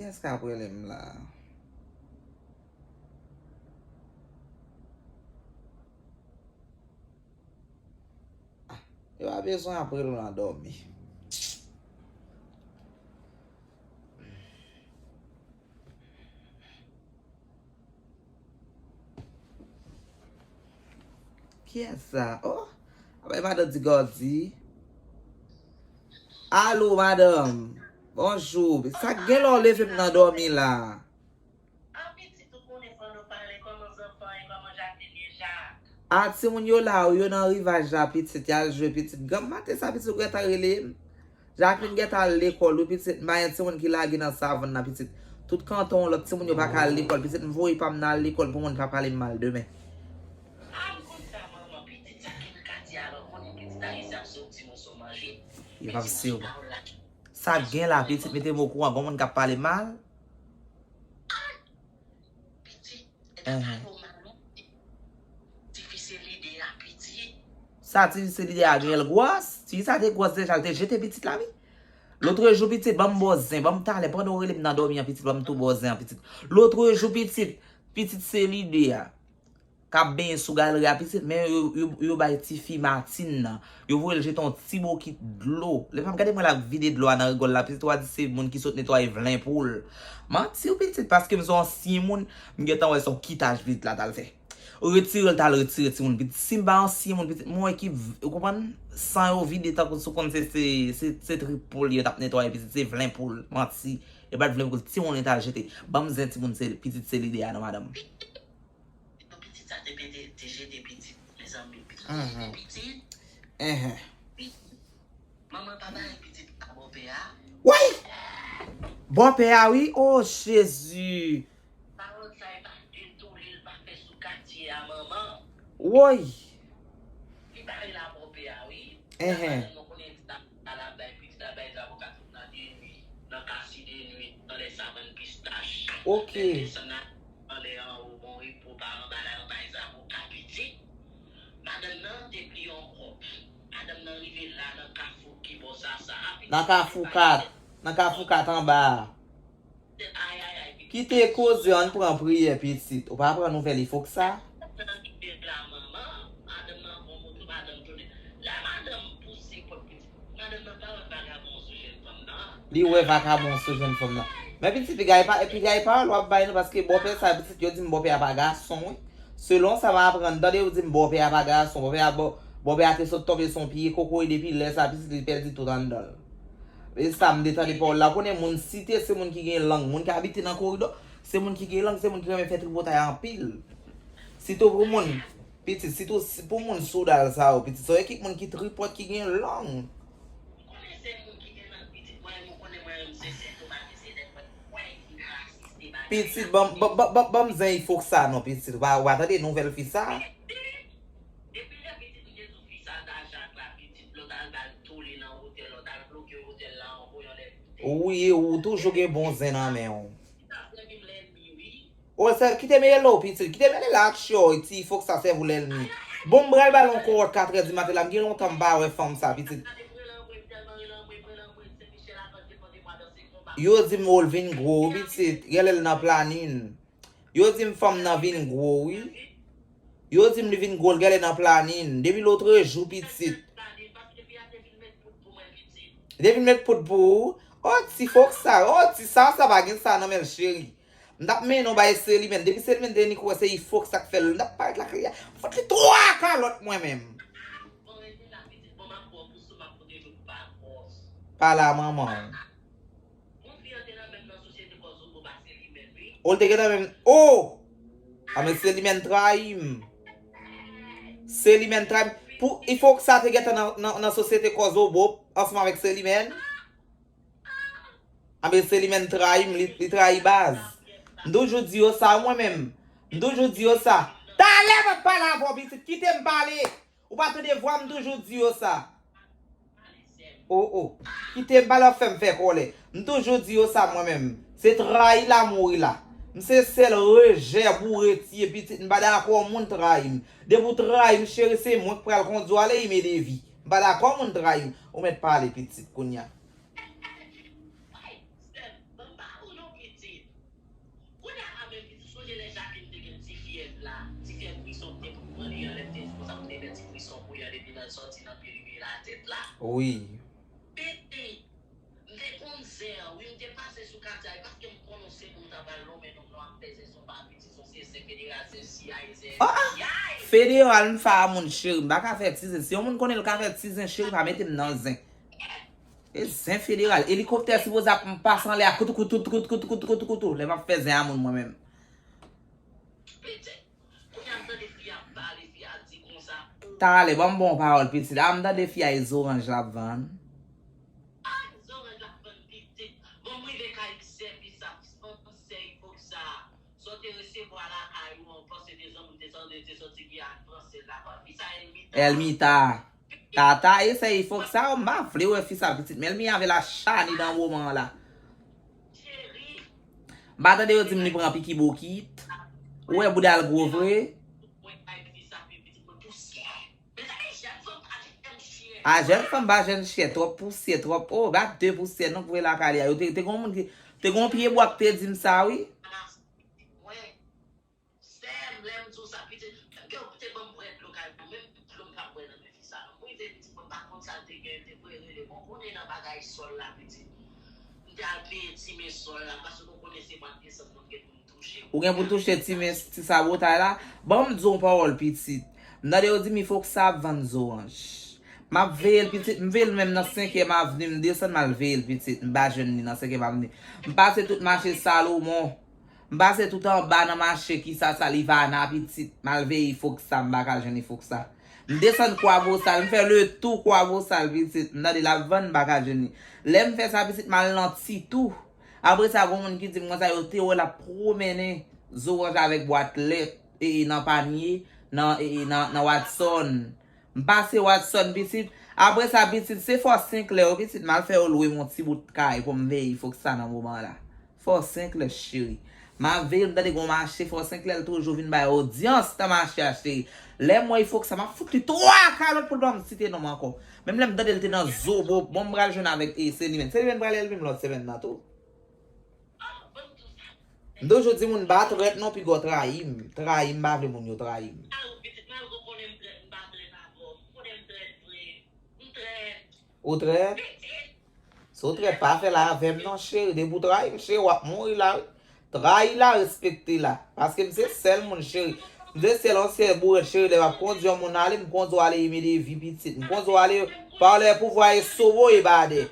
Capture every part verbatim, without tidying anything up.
Èske ap rele m la? Ah, yo pa bezwen ap rele w nan dòmi. Kiyès sa? Oh, apre madan di Gòdi. Alo, madanm. Bonjou. Sa k gen lè w leve m nan dòmi la? A, pitit, ou konnen fò nou pale, kòman zanfan ye, kòman Jacqueline ye, Jak? A, timoun yo la, wi, yo nan rivaj la, pitit, y al jwe, pitit. Granm maten sa, pitit, ou gentan rele m. Jacqueline gentan al lekòl, wi, pitit. M pa gen timoun ki lage nan savann nan, pitit. Tout kanton, lòt timoun yo pa ka al lekòl, pitit. M voye pa m nan al lekòl pou moun pa pale m mal demen. A, m konn sa, manman, pitit, sa ki m ka di a, lè w konnen pitit ayisyen ap se yon ti moso manje. Yo p ap se yo. Sa gen la, pitit, mete m okouran, gon moun k ap pale mal. Pitit, e pa pale w mal non. Tifi se lide a, pitit. Sa tifi se lide a gen l gwòs? Tifi sa te gwòs deja, l te jete pitit la, wi. Lotrejou, pitit, ban m ba w zen, ban m talè, pandan w rele m nan dòmi an, pitit, ban m tou ba w zen an, pitit. Lotrejou, pitit, pitit se lide a. K ap benyen sou galri a, pitit, men yo, yo, yo bay tifi matin nan. Yo voye l jete yon ti bokit dlo. Lè fanm gade mwen l ap vide dlo a nan rigòl la, pitit, w a di se moun ki sot netwaye vlen pou l. Manti w, pitit, paske m se yon ansyen moun, m gentan wè se yon kitaj pitit la t al fè. Retire l, t al retire timoun, pitit. Si m pa ansyen moun, pitit, m wè ki, v-, ou konprann? San yo vide tankou si w konn se, se, se, se trip poul yo t ap netwaye, pitit, se vlen poul. Manti. E pa t vlen poul, timoun yo t al jete. Ban m zen timoun se, pitit se lide a non, madanm. Epi pitit sa te pete, te jete pitit, mezanmi, pitit te jete pitit. Pitit. Manman pa bay pitit a bòpè a. Woy! Bòpè a, wi. Oh, Jezi. Pawòl sa e pa detoule l, pa fè sou katye a, manman. Woy! Li pa rele a bòpè a, wi. Enhen. Sa nou konnen sa, la bay pitit la, bay zaboka tout nan de nwi, nan kasi de nwi, nan lè savann pistach. Ok. Lè desann anlè anwo, bon repo pa anba la, yo bay zaboka pitit. Madanm nan te pli yon kòb. Madanm nan rive la, nan kafou ki bò sa, sa a, pitit. Nan kafou kat, nan kafou kat anba a. Kite koze, ann pran priyè, pitit. Ou pa pran nouvèl Ifoksa? Li wè vakabon sou jèn fanm nan. Men pitit, piga e pa, piga e pawòl w ap bay nou, paske bòpè sa, pitit, yo di m bòpè a pa gason, wi. Selon sa m aprann, tande yo di m bòpè a pa gason, bòpè a, bò-, bòpè a te sot tonbe sou yon pye kokoye depi lè sa, pitit, li pèdi tout anndan l. E sa m te tande pawòl la. Ou konnen moun site se moun ki gen lang. Moun ki abite nan koridò, se moun ki gen lang, se moun ki renmen fè tripotay anpil. Sitou pou moun, pitit, sitou si, pou moun soudal sa yo, pitit, se yon ekip moun ki tripòt, ki gen lang. Pitit, ban, ban, ban, ban, ban m zen Ifoksa non, pitit. Ou pa, ou pa tande nouvèl fi sa? Depi lè pitit m te sou fi sa, sa Jak la, pitit, lòt al ba l tole nan otèl, lòt al bloke otèl la, anvoye anlè bouteyi. Wi, ou toujou gen bon zen nan men w. Sa sèvi m lènmi, wi. O, sè, kite m rele w, pitit. Kite m rele la ak cho, ti Ifoksa sèvi w lènmi. Bon, m pral ba l yon kowòt katrè di maten la. M gen lontan m pa wè fanm sa, pitit. Yo di m, o, l vin gwo, wi, pitit. Genlè l nan planin. Yo di m fanm nan vin gwo, wi. Yo di m li vin gwo, l genlè nan planin. Depi lotrejou, pitit. Li vin met poud pou ou. O, ti Ifoksa. O, ti sa, sa pa gen sa nan men l, cheri. M t ap mennen w bay Selimèn. Depi Selimèn te vin, li kwè se Ifoksa k fè l. M t ap parèt lakay la. M fout li twa kalòt mwen menm. Pale a manman w. O, l te gentan menm. O! A, men Selimèn trayi m. Selimèn trayi m. Pou, Ifoksa te gentan nan, nan, nan sosyete Kòzobo ansanm avèk Selimèn. A, men Selimèn trayi m, li, li trayi baz. M toujou di yo sa, mwen menm. M toujou di yo sa. Talè m ap pale avè w, pitit. Kite m pale. Ou pa tande vwa m toujou di yo sa. O, o. Kite m pa lè w ap fè m fè kòlè. M toujou di yo sa mwen menm. Se trayi la mouri la. M se sèl rejè boure tiye pitit. M pa dakò moun trayi m. Depi w trayi m, cheri, se mwen k pral kondi w ale Imedevi. M pa dakò moun trayi m. Ou mèt pale pitit kounya. Sèm, ban m ba ou non, pitit. Sòti nan pye rive latèt la. Wi. Pitit, m te konn zen an, wi, m te pase sou katye a, paske m konnen se pou m ta pral lonmen nonm nan ap fè zen, se yon pa pitit, se yon zen federal, zen C I A, zen F B I. Federal, m fè a moun cheri, m pa ka fè ti zen. Si yon moun konnen l ka fè ti zen cheri, pa mete m nan zen. E zen federal. Elikoptè sipoze ap pase anlè a koutou koutou koutou koutou koutou koutou koutou. Lè m ap fè zen a moun mwen menm. Pitit, kounye a m tande fi a pale, fi a di konsa. Talè, ban m ba w pawòl pitit. A, m tande fi a e zoranj l ap vann. A, zoranj l ap vann pitit. Bon, m rive kay sèvis ap san sèy fòk sa. Sa w te resevwa lakay ou an, panse de zanmi te sòti, te sòti Giyàn fransèz la, pa fi sa Elmita. Elmita. Tata, eseye fòk sa, m pa vle wè fi sa pitit, men l mi avè l a chani nan moman an la. M pa tande yo di m li pran piki bokit. Ou wè bouda l gwo vre. A jèn fanm pa jèn chè, twòp pousyè, twòp, o, ba de pousyè, non, k voye lakay li a. Yo te, te gon moun ki, te gon pye bwa k te di m sa, wi. Sè m, lè m di w sa, pitit, menm ke w te ban m bwè dlo kay mwen, menm dlo m pa bwè nan men fi sa non. Mwen te pitit, mwen pa konn sa l te gen, l te voye rele mwen. Ou konnen nan bagay sòl la, pitit. M te al peye ti men sòl la, paske ou konnen se mwa desanm mwen gen pou m touche. Ou gen pou touche ti men, ti sabotay la. Ban m di w yon pawòl, pitit. M tande yo di m fòk sa ap vann zoranj. M ap veye l, pitit. M veye l menm nan senkyèm avni, m desann m al veye l, pitit. M pa jwenn li nan senkyèm avni. M pase tout mache Salomon. M pase tout anba nan mache ki sa Salivana pitit. M al veye Ifoksa, m pa ka jwenn Ifoksa. M desann Kwa Bosal, m fè letou Kwa Bosal pitit. M tande l ap vann, m pa ka jwenn li. Lè m fè sa pitit, m al nan Ti tou. Apre sa, gon moun ki di m konsa yo te wè l ap pwomennen zoranj avèk bwat lèt e, e nan panye, nan, e, e nan, nan Watson. M pase Watson pitit. Apre sa, pitit, se Fò Senklè yo pitit. M al fè yo lwe m yon ti bout kay pou m veye Ifoksa nan moman la. Fò Senklè cheri. M ap veye l, m tande gon mache Fò Senklè, l toujou vin bay odyans nan mache a cheri. Lè m wè Ifoksa, m ap fout li twa kalòt pou l pa m site non m ankò. Menm lè m tande l te nan Zobo, bon, m pral jwenn avèk, e, Senimèn. Senimèn pral Elvim lòt semèn nan tou. M toujou di moun pa trèt non, piga w trayi m. Trayi m, m pa vle moun yo trayi m. Ou trèt? Si w trèt, pa fè la avè m non, cheri. Depi w trayi m, cheri, w ap mouri la, wi. Trayi la, respekte la. Paske m se sèl moun, cheri. M se sèl ansyen bourèt, cheri. Lè m ap kondi yon moun ale, m kondi w ale Imi Devi, pitit. M kondi w ale pa lè pouvwa e sobo e badè.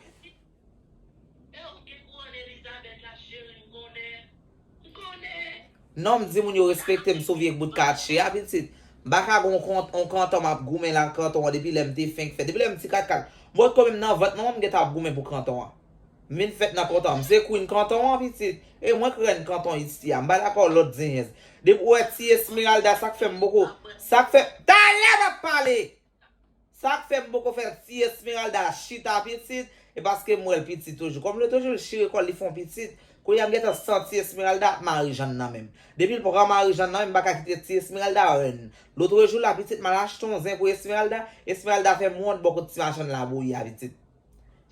Non, m di moun yo respekte m sou vye bout katye a, pitit. M pa ka gon kont, on kanton m ap goumen la, kanton an, depi lè m te fenk fèt. Depi lè m ti katkat. M potko menm nan vant manman m gentan ap goumen pou kanton an. M vin fèt nan kanton an. M se queen kanton an, pitit. E mwen k rèn kanton isi a. M pa dakò lòt zenyèz. Depi w wè ti Esmeralda, sa k fè m poko. Sa k fè. Talè m ap pale! Sa k fè m poko fè ti Esmeralda chita pitit, e paske m wè l pitit toujou. Kòm l toujou l chire kò l, li fè yon pitit, kounye a m gentan santi Esmeralda ap mare jann nan men m. Depi l pran mare jann nan men m, m pa ka kite ti Esmeralda rèn. Lotrejou la, pitit, m al achte yon zen pou Esmeralda, Esmeralda fè m wont bò kot ti machann labouyi a, pitit.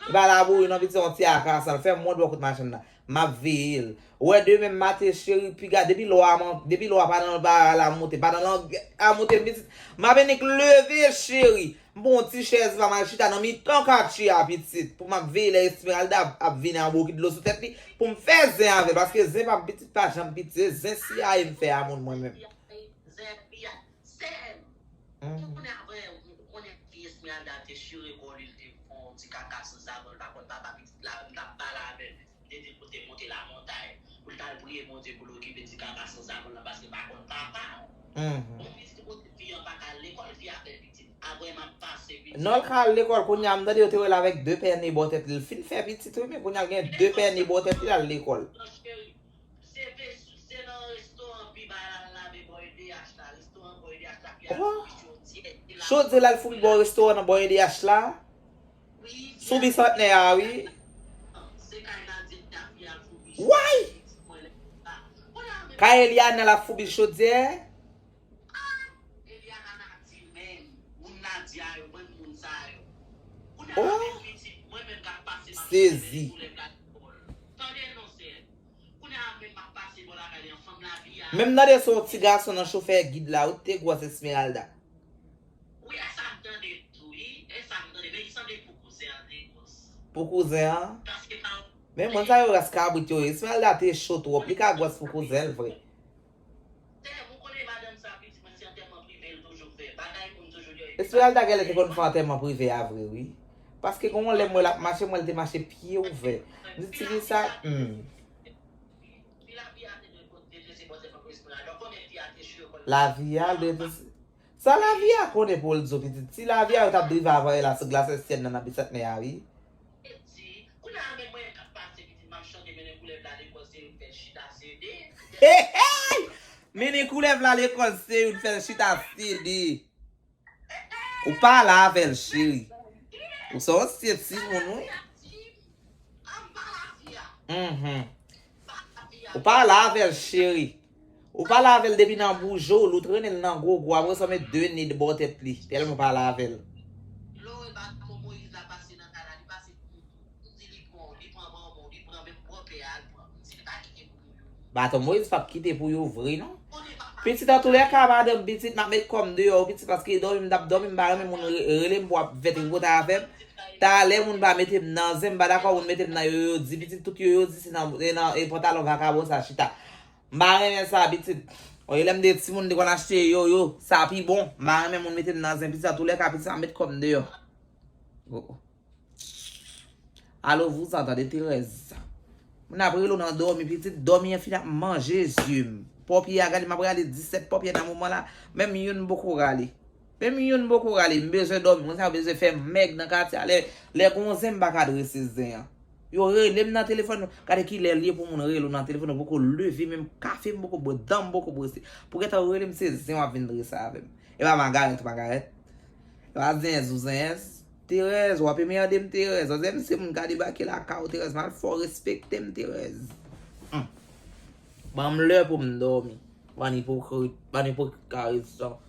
Li pa labouyi non, pitit, yon ti akasan, l fè m wont bò kot machann nan. M ap veye l. Ou wè demen maten, cheri, piga, depi lò a man-, depi lò a pa nan ba la moute, pa nan lang a moute, pitit. M ap annik leve, cheri. M pran yon ti chèz pa m al chita nan mitan katye a, pitit. Pou m ap veye lè Esmeralda ap, ap vini an bokit dlo sou tèt li. Pou m fè zen avè l. Paske zen pa m pitit, pa janm pitit. Se zen C I A m fè a moun mwen menm. Sè m, ou konnen avan, ou konnen fi Esmeralda te chire kò li, li te fè yon ti kaka san savon, li pa konn papa pitit la, m t ap pale avè l, m te di l pou te monte lamontay, pou l t al priye Bondye pou l okipe ti kaka san savon lan, paske l pa konn papa. Bon, pitit, kote fi an pa ka al lekòl, fi a fè pitit. Apre m ap pase pitit. Non, l ka al lekòl, kounye a m tande yo te wè l avèk de pè ne bò tèt li. L fin fè pitit, wi, men kounye a l gen de pè ne bò tèt li, l al lekòl. Se nan restoran pi ba la l lave bò E D H la, restoran bò E D H la ki al foubi chodyè. Chodyè la l foubi bò restoran nan bò E D H la? Sou Bisantnè a, wi. Se kay Nadia fi al foubi chodyè. Way! Kay Eliana l ap foubi chodyè? Eliana Nadia menm, moun Nadia yo, bann moun sa yo. Kounye a m ap vin pitit, mwen menm k ap pase m ap sezi. Tande non, sè. Kounye a menm m ap pase bò lakay li an, fanm lavi a. Menm tande se yon ti gason nan chofè gid la, ou te gwòs Esmeralda. Wi, a sa m tande tou. Pou kouzen an? Men moun sa yo ras kabrit yo ye. Esmeralda te cho twòp. Li ka gwòs pou kouzen l vre. Esmeralda genlè te konn fè antèman prive a vre, wi. Paske gen yon lè m wè l ap mache, m wè l te mache pye ouvè. M di, "Ti fi sa, hmm." Lavi a, l dwe te... Sa lavi a konnen pou l di w, pitit? Si lavi a yo t ap drive avan e la sou glas Estyèn nan nan bisatnè a, wi. Hey, hey! Mennen koulèv la lekòl, se youn fè l chita sede. Ou pale avè l, cheri. Ou se yon sye timoun, wi. Mhm. Ou pale avè l, cheri. Ou pale avè l depi nan boujon l, ou trennen l nan gogo, apre sa w met de nid bò tèt li, tèlman w pale avè l. Baton Moyiz p ap kite pou yo vre, non. Pitit, antoulèka, madanm pitit, m ap met kò m deyò, pitit, paske dòmi m t ap dòmi, m pa renmen moun re- rele m pou ap fè tripotay avè m. Talè moun pa mete m nan zen, m pa dakò moun mete m nan yoyodi, pitit, tout yoyodi se nan, se nan e pantalon vakabon sa chita. M pa renmen sa, pitit. Oye, lè m te timoun, m te konn achte yoyo, sa pi bon. M pa renmen moun mete m nan zen, pitit, antoulèka, pitit, m ap met kò m deyò. Oh, oh. Alo, vouzan, tande, Terèz. Moun ap rele w nan dòmi, pitit, dòmi an fin ap manje zye m. Pòpye a, gade, m ap rale disèt pòpye nan moman la. Menm youn m poko rale. Menm youn m poko rale. M bezwen dòmi. Moun sa yo bezwen fè m mèg nan katye a. Lè, lè gon zen, m pa ka drese zen an. Yo rele m nan telefòn. Gade kilè l ye pou moun rele w nan telefòn, ou poko leve, menm kafe m poko bwè, dan m poko brese. Pou gentan yo rele m, se zen w ap vin drese avè m. E pa magarèt, magarèt. E pa zenyèz ou zenyèz. Terèz, w ap emède m, Terèz. Ozè, m se moun ka debake lakay ou, Terèz. M al fè w respekte m, Terèz. Hum. Ban m lè pou m dòmi. Bann ipokrit, bann ipokrit ka rezon.